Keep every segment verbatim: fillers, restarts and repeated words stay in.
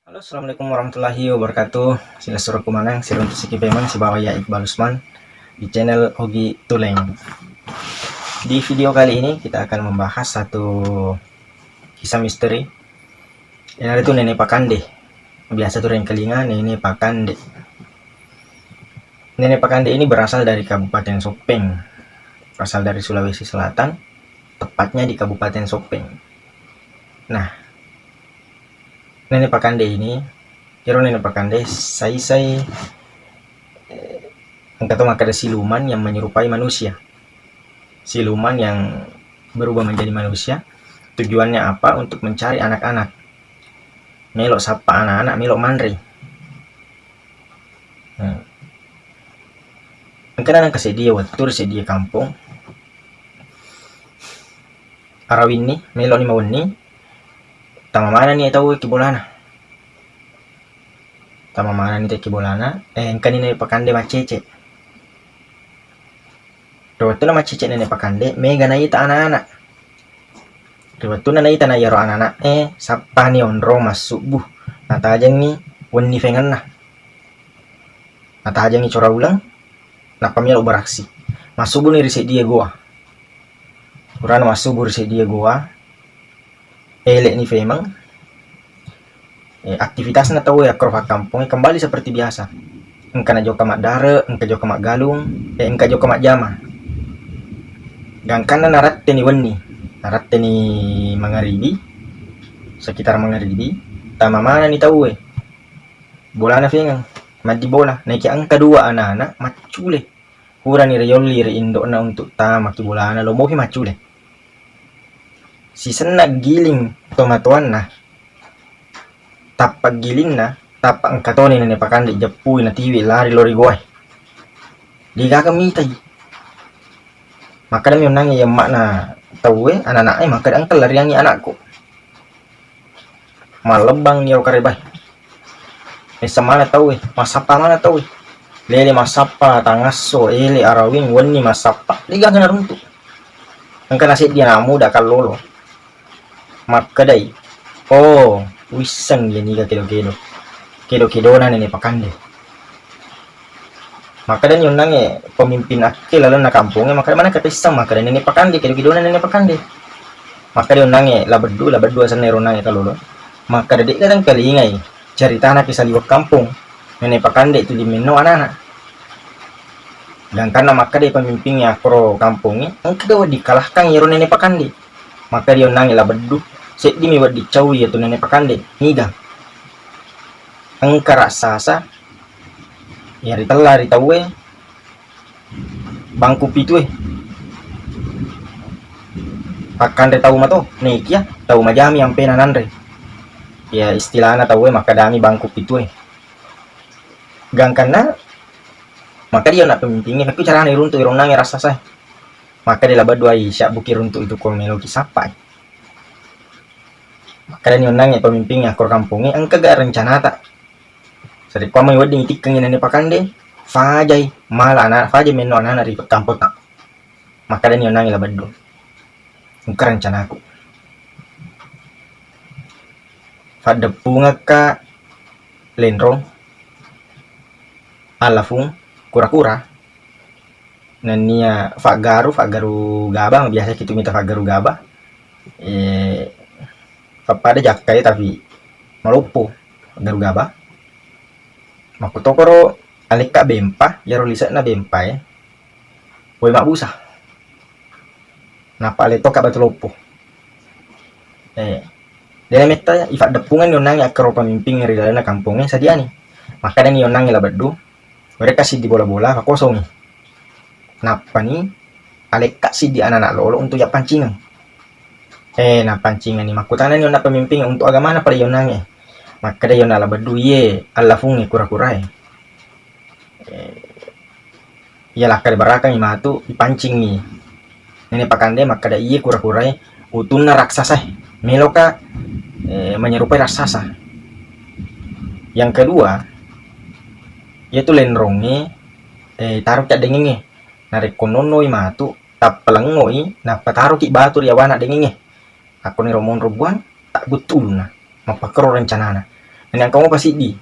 Halo, assalamualaikum warahmatullahi wabarakatuh. Silessureng maneng, siruntu siki pemeng sibawa iya Iqbal Usman di channel Ogi Tuleng. Di video kali ini kita akan membahas satu kisah misteri. Iyanaritu Nenek Pakande. Biasa tu riengkalinga Nenek Pakande. Nenek Pakande ini berasal dari Kabupaten Sopeng, berasal dari Sulawesi Selatan, tepatnya di Kabupaten Sopeng. Nah, Nenek Pakande ini, iro Nenek Pakande saisai, eh, engka to makkeda siluman yang menyerupai manusia. Siluman yang berubah menjadi manusia. Tujuannya apa? Untuk mencari anak-anak. Melo sappa anak-anak, melo manre. Hmm. Engkana nengka seddie wettu ri seddie kampong. Arawinni, meloni mawenni, tama manani tau ki bolana. Tama manani tau ki bolana, eh, engkani Nenek Pakande maccece. Ri wettunna maccece Nenek Pakande, mega naita anak-anak. Ri wettunna naita na iyaro anak-anak, eh, sappani onrong massubbu. Natajengngi wenni fengenna. Natajengngi cora uleng, nappa melo beraksi. Massubbuni ri seddie goa. Purana massubu ri seddie goa, ele'ni femeng, eh, aktivitasna tauwe akkoro fakkampongnge kembali seperti biasa. Engka najokka maddare, engka jokka maggalung, eh, engka jokka majjama. Gangkanna naratteni wenni, naratteni mangaribi, sekitar mangaribi, tama manani tauwe. Bolana fengeng, maddi bola. Naiki engka dua anak-anak maccule. Purani riyolli ri indo'na untuk tamaki bolana, lomopi maccule. Sisenna giling tomatoanna, tappa gilinna, tappa engka toni Nenek Pakande jeppui, natiwi lari lao ri goae. Degaga mitai. Makkedami onnangnge, iya emma'na tauwe, anak-anak'e, makkeda engka lariangngi anakku. Mallebbang iyaro karebae. Messa maneng tauwe, massappa maneng tauwe. Lele massappa, tangasso, ele, arawing, wenni massappa. Degaga naruntu. Engka naseddi anak muda kallolo. Makkedai, "Oh, wisseng iya niga kedo-kedo. Kedo-kedona Nenek Pakande." Makkedani onnangnge pemimpin akke lalenna kampongnge, makkeda, "Maneng kapessang?" Makkeda, "Nenek Pakande, kedo-kedona Nenek Pakande." Makkeda onnangnge, "Labeddu, Labeddu asenna ero onnangnge kalolo." Makkeda, "De'ga tengkalingai caritana ki saliweng kampong, Nenek Pakande tuli menno anana." Gangkanna makkeda pemimpingnge akkoro kampongnge, "Engkaga wedding kalahkang iyaro Nenek Pakande?" Makkeda onnangnge Labeddu, "Seddimi wedding caui iyatu Nenek Pakande, niga? Engka raksasa iya ritella ri tauwe bangku pitue. Pakkanre tau mato, nekia tau majami ampena nanre." Iya istilahna tauwe makkedami bangku pitue. Gangkanna makkeda onnang pemimpingnge, "Pekku carana iruntu iro onnangnge raksasa?" Makkeda Labeddu, "Ai, siabbuki runtu itu ko meloki sappai." Makkedani onnangnge pemimpingnge akkoro kampongnge, "Engkaga rencanata? Sarekkuammengngi wedding itikkengngi Nenek Pakande, fajai mala ana-, fajai menno anana ri kampotta." Makkedani onnangnge Labeddu, "Engka rencanaku. Faddeppungekka lenrong, allafung, kura-kura, nennia faggaru, faggaru gaba, biasa kitu mita faggaru gaba. Eh, pappada jakkai tapi maloppo faggaru gaba. Makkutokoro alekka bempa, iyaro lise'na bempae, woi mabbusa. Nappa ale tokka batu loppo." Eh, dena metta ifaddeppungeng onnangnge akkoro pemimping ri lalenna kampongnge sadiani. Makkedani onnangnge Labeddu, "Werekka siddi bola-bola fakosongi. Nappani alekka siddi anana lolo untuk yappancingeng." Eh, nappancingenni. Makkutanani onna pemimping, "Untuk agamana pada iyonnangnge?" Makkeda iyonna Labeddu, "Iye allafungnge kura-kurae." Eh, iya lakkada barakangngi matu ipancingni Nenek Pakande makkeda, "Iye kura-kurae utunna raksasa, meloka, eh, menyerupai raksasa." Yang kedua, iyatu lenrongnge, eh, taroki addengengnge. Narekko nonnoi matu, tappalengngoi, nappa taroki batu ri awana addengengnge. Akkoniro monro buang, tabbuttu ulunna. Mappakkero rencanana. Ini engka mopa siddi.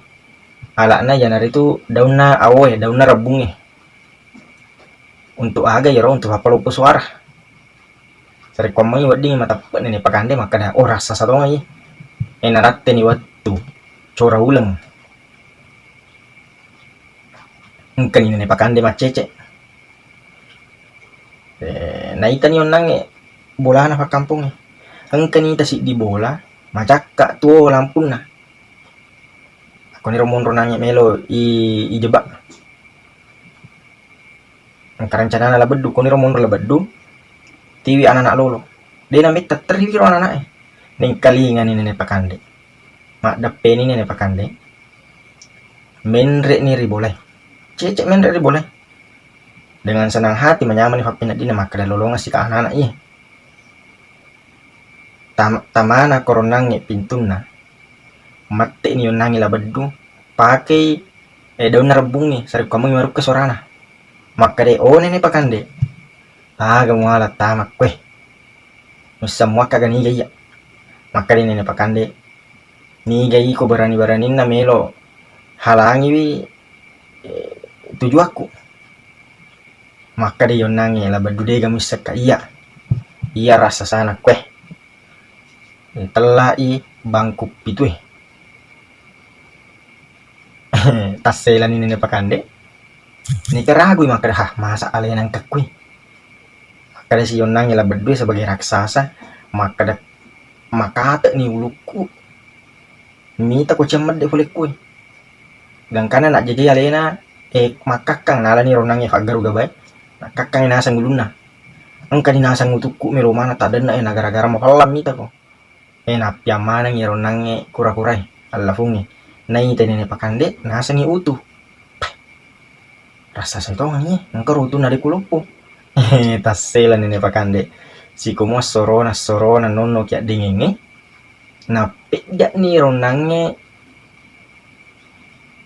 Ala'na iyanaritu daunna awoe, daunna rebbungnge. Untuk aga iyaro? Untuk fappaloppo suara. Sarekkuammengngi weddingngi mateppe'ni Nene Pakande makkeda, "Oh, rassasa tongengngi." Eh, naratteni wettu cora uleng. Engkani Nene Pakande maccece. Eh, naitani onnangnge bolana fakkampongnge. Engkani ita siddi bola, macakka tuo lampunna. Akkoniro monro nangnge melo i, ijebak. Engka rencanana La Beddu, koniro monro La Beddu, tiwi anana lolo. De nametta terriwi ro anana'e. Nengkalingani Nene Pakande. Maddeppeni Nene Pakande. Menre'ni ri bolae. Cece menre ri bolae. Dengan senang hati manyamani fappeneddinna makkeda, "Lolongeng sika anana iye." Tam-, tamana koronnangnge pintunna. Matte'ni onnangnge La Beddu, pakei, eh, daunna rebbungnge, sarekkuammengngi marukka suarana. Makkeda, "Oh, Nene Pakande, aga muala tama kue? Mussa muakka ga niga iya?" Makkeda Nene Pakande, "Niga iko berani-beraninna melo halangiwi, eh, tujuakku?" Makkeda onnangnge La Beddu, "Dega muissekka iya. Iya rassasana kue." Tella'i bangku pitue. Tasselani Nene Pakande. Nikaragui makkeda, "Hah, masa alena engka kui?" Makkeda si onnangnge La Beddue sebagai raksasa, makkeda, "Makate'ni ulukku. Mita ko ciammedde pole kue." Gangkanna najjagai alena, eh, makkakkang nalani ronnangnge faggaru gabae. Nakkakkangi naseng ulunna. Engkani naseng utukku melo maneng taddenna, eh, nagara-gara mapellang mitako. Eh, nappiang manengngi ronnangnge kura-kurae, allafungnge. Naita Nene Pakande, nasengngi utu. Rassasa tongengngi, engka ro utunna de kuloppo. Tassela Nene Pakande. Sikomo assorona, assorona nonnoki addengengnge. Nappejja'ni ronnangnge,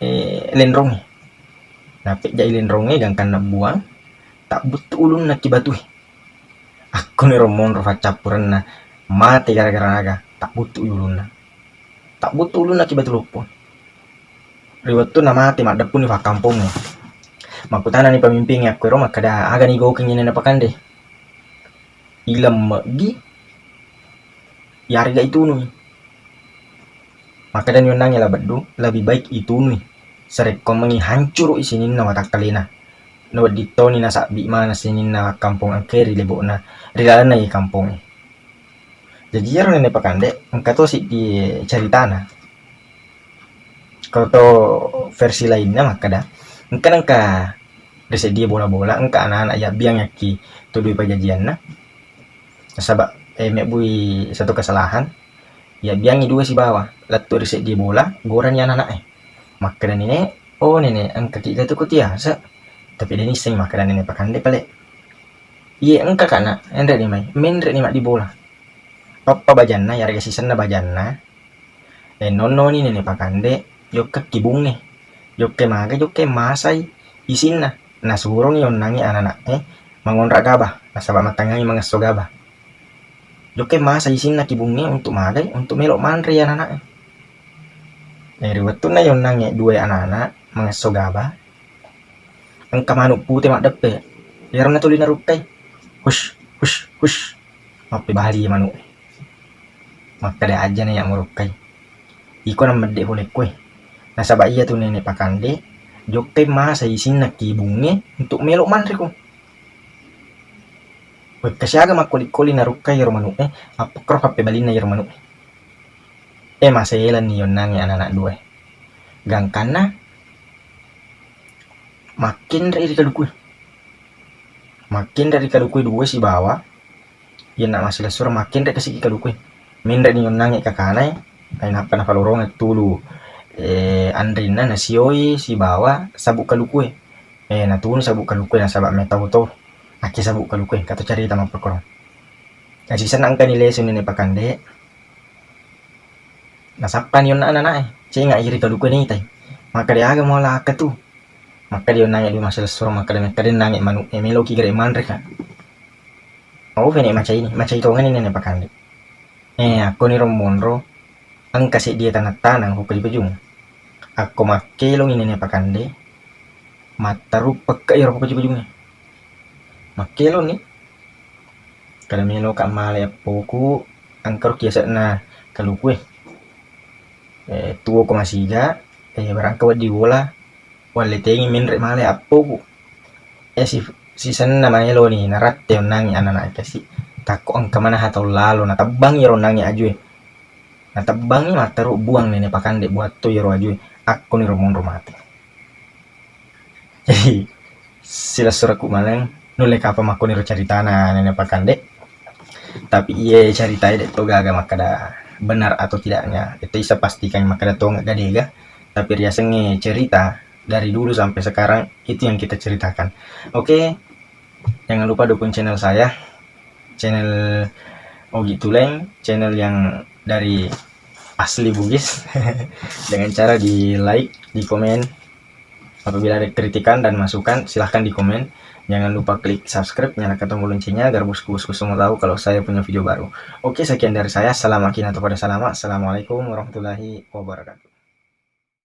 eh, lenrongnge. Nappejja'i lenrongnge gangkanna buang, tabbuttu ulunna ki batue. Akkoniro monro faccappurenna mate gara-gara naga, tabbuttu ulunna. Tabbuttu ulunna ki batu loppo. Ri wettunna mate, maddeppuni fakkampongnge. Makkutanani pamimpingnge akkuero makkeda, "Agani gokengngi Nene Pakande?" "Ilemmeggi, yarega itunui." Makkedani onnangnge La Beddu, "Lebih baik itunui, sarekkoammengngi hancuru'i sininna watakkalena. Nawedding toni nasabbi maneng sininna kampong engkae ri lebo'na, ri lalenna iye kampongnge." Jaji iyaro Nene Pakande engka to siddi caritana. Ko to versi lainna makkeda, engka nengka ri seddie bola-bola, engka anak-anak yabbiang yakki tudui pajajianna. Nasaba, eh, mebbui satu kesalahan, yabbiangngi dua sibawa, lettu ri seddie bola, gorani anak-anak e. Makkedani, "Nek, oh Nene, engkaki gatu ko tiase." Tapi de nisseng makkeda Nene Pakande pale. "Iye, engka kana, enre ni mai, menre ni maddi bola." Pappa bajanna, yarega sisenna bajanna, eh, nonnoni Nene Pakande, jokka kibungnge. Jokke maga, jokke masai isinna. Nasurongi onnangnge anana'e mangonra gaba, nasaba mattangngangi mangesso gaba. Jokke masai isinna kibungnge untuk magai, untuk melo manre anana'e. Eh, ri wettunna yonnangnge dua anana mangesso gaba, engka manuk pute maddeppe. Iyaro natuli narukkai. Hush, hush, hush. Mappebali manu'e. Makkeda, "Ajana iya murukkai. Iko nammedde pole koe. Nasaba iyatu Nene Pakande, jokkai masa isinna kibungnge untuk melo manreko." Wekka siaga makkoli-koli narukkai iyaro manu'e, appokkoro pappebalinna iyaro manu'e. Eh, maselanni yonnangnge anana dua. Gangkanna makkenre ri kalukue. Makkenre ri kalukue dua sibawa, yenna masilessureng makkenre kasiki kalukue. Menre ni yonnangnge kakanae, nainappa nafalorongeng tulu, eh, anrinna nasioi sibawa sabuk kalukue. Eh, natunu sabuk kalukue nasaba metau to. Akke sabuk kalukue, engka to carita mappakkoro. Nasisenna engkani lesu Nene Pakande. Nasappani onna anana'e, cenga iri kalukue nitai. Makkeda aga muala akkatu. Makkeda onnangnge dua masilessureng, makkeda, "Makkeda onnangnge manu'e, meloki gare manreka." Mau fene macai ni, macai tongani Nene Pakande. Eh, akkoniro monro. engka seddie tanang-tanang ko paju-pajung. Akko makkelongi Nene Pakande, matteru pekke iyaro paju-pajungnge. Makkeloni, kada meloka male appoku, engka ro ki ase'na kaluku e. Eh, tuo ko masiga, eh, barangka wedding wola, walletengi menre male appoku. Eh, si-, sisenna maeloni naratte onnangi anana kasi. Takko engka maneng tau lalo, natebbangi ro onnangi ajue. Natebbangi matteru buang Nene Pakande, buatto iyaro ajue. Akkoniro monro mate. Jadi, silessurekku maneng, nulle kapang makkoniro caritana Nene Pakande. Tapi iye caritae de' to gaga makkeda benar atau tidaknya. Itu isa pastikan makkeda tonga gadega. Tapi riasengnge cerita dari dulu sampai sekarang itu yang kita ceritakan. Oke, jangan lupa dukung channel saya, channel Ogi Tuleng, channel yang dari asli Bugis, dengan cara di like, di komen. Apabila ada kritikan dan masukan, silahkan di komen. Jangan lupa klik subscribe, nyalakan tombol loncengnya agar bosku-bosku semua tahu kalau saya punya video baru. Oke, sekian dari saya. Selamat kinatu pada salama. Assalamualaikum warahmatullahi wabarakatuh.